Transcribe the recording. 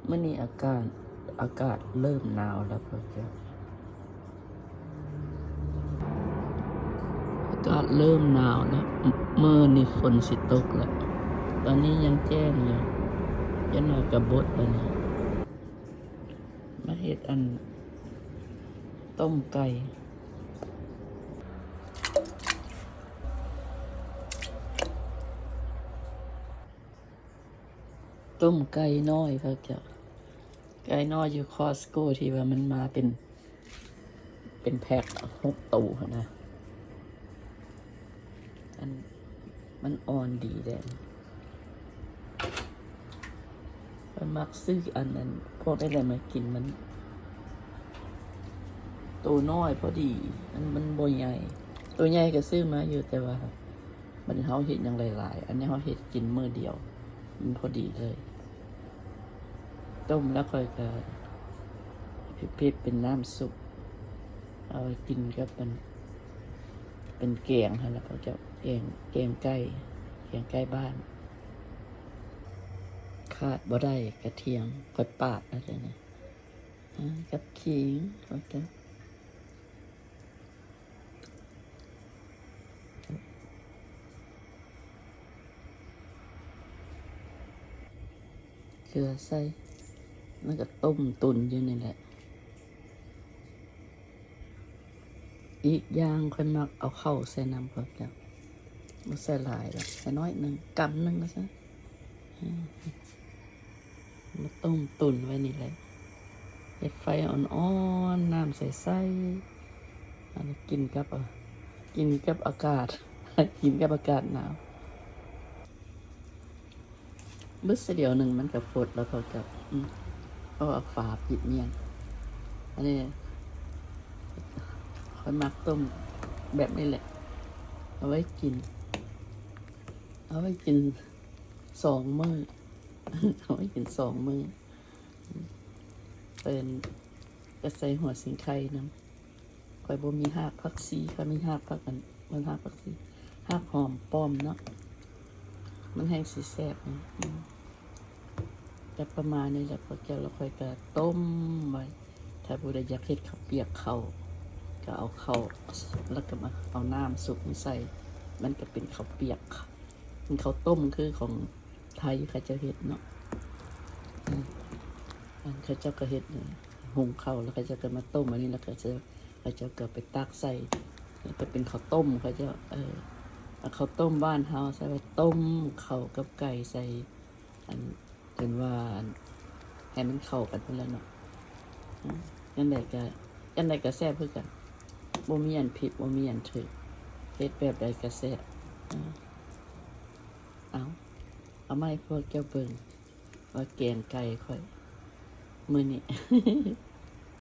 ມື້ນີ້ອາກາດ ອາກາດເລີ່ມໜາວແລ້ວພວກເຈົ້າ, ອາກາດເລີ່ມໜາວແລ້ວ. ມື້ນີ້ຝົນຊິຕົກແລ້ວ, ຕອນນີ້ຍັງແຈ້ງຢູ່, ຈັກໜ່ອຍກໍບົດແລ້ວນີ້. ມາເຮັດອັນ ຕົ້ມໄກ່. ຕົ້ມໄກ່ນ້ອຍພວກເຈົ້າ, ໄກ່ນ້ອຍຢູ່ Costco ທີ່ວ່າມັນມາເປັນ ເປັນແພັກຫົກໂຕຫັ້ນນະ. ອັນ ມັນອ່ອນດີເດ້. ຂ້ອຍມັກຊື້ອັນນັ້ນ ພວກນີ້ແຫຼະມາກິນ, ມັນໂຕນ້ອຍພໍດີ, ມັນ ມັນບໍ່ໃຫຍ່. ໂຕໃຫຍ່ກໍຊື້ມາຢູ່ ແຕ່ວ່າ ບັດນີ້ເຮົາເຮັດຫຍັງຫຼາຍໆ, ອັນນີ້ເຮົາເຮັດກິນມື້ດຽວ ມັນພໍດີເລີຍ. ຕົ້ມແລ້ວຂ້ອຍກໍເພັດໆ ເປັນນ້ຳຊຸບ ເອົາໄວ້ກິນກັບ ເປັນ ເປັນແກງຫັ້ນແຫຼະ ເຂົາເຈົ້າ ແກງ ແກງໄກ່ ແກງໄກ່ບ້ານ. ຂາດບໍ່ໄດ້ກະທຽມ, ຂ້ອຍປາດເອົາແຕ່ນີ້ ອາ ກັບຂີງ ເຂົາເຈົ້າ. ເກືອໃສ່ ມັນກໍຕົ້ມຕຸນຢູ່ນີ້ແຫຼະ. ອີກຢ່າງຂ້ອຍມັກເອົາເຂົ້າໃສ່ນຳພວກເຈົ້າ, ບໍ່ໃສ່ຫຼາຍດອກ, ໃສ່ໜ້ອຍໜຶ່ງ ກຳໜຶ່ງວ່າຊັ້ນ. ມາຕົ້ມຕຸນໄວ້ນີ້ແຫຼະ, ເຮັດໄຟອ່ອນໆ ນ້ຳໃສໆ ອັນນີ້ກິນກັບ ກິນກັບອາກາດ ກິນກັບອາກາດໜາວ. ບຶດສະດຽວໜຶ່ງມັນກໍຟົດແລ້ວ ເຂົາເຈົ້າ. ອືມ ເພາະວ່າຝາປິດມ້ຽນ. ອັນນີ້ຂ້ອຍມັກຕົ້ມແບບນີ້ແຫຼະ, ເອົາໄວ້ກິນ ເອົາໄວ້ກິນສອງມື້ ເອົາໄວ້ກິນສອງມື້. ເອີ້ນ ກໍໃສ່ຫົວສີໄຄນຳ. ຂ້ອຍບໍ່ມີຮາກຜັກຊີ, ຂ້ອຍມີຮາກຜັກອັນ ບໍ່ຮາກຜັກຊີ ຮາກຫອມປ້ອມເນາະ, ມັນແຮ່ງຊິແຊບ. ອືມ ກໍປະມານນີ້ແຫຼະພວກເຈົ້າ, ແລ້ວຂ້ອຍກໍຕົ້ມໄວ້. ຖ້າຜູ້ໃດຢາກເຮັດເຂົ້າປຽກເຂົ້າ ກໍເອົາເຂົ້າ ແລ້ວກໍມາເອົານ້ຳຊຸບມາໃສ່, ມັນກໍເປັນເຂົ້າປຽກ, ເປັນເຂົ້າຕົ້ມຄືຂອງໄທເຂົາເຈົ້າເຮັດເນາະ. ອືມ ອັນເຂົາເຈົ້າກໍເຮັດ ຫຸງເຂົ້າ ແລ້ວເຂົາເຈົ້າກໍມາຕົ້ມອັນນີ້ ແລ້ວເຂົາເຈົ້າ ເຂົາເຈົ້າກໍໄປຕັກໃສ່ ກໍເປັນເຂົ້າຕົ້ມເຂົາເຈົ້າ. ເອີ ເອົາເຂົ້າຕົ້ມບ້ານເຮົາໃສ່ໄວ້ ຕົ້ມເຂົ້າກັບໄກ່ໃສ່ ອັນ ຈົນວ່າ ອັນ ໃຫ້ມັນເຂົ້າກັນພຸ້ນແຫຼະເນາະ. ອືມ ຈັ່ງໃດກໍ ຈັ່ງໃດກໍແຊບຄືກັນ, ບໍ່ມີອັນຜິດ ບໍ່ມີອັນຖືກ, ເຮັດແບບໃດກໍແຊບ. ເອີ ເອົາ ເອົາມາໃຫ້ພວກເຈົ້າເບິ່ງວ່າແກງໄກ່ຂ້ອຍມື້ນີ້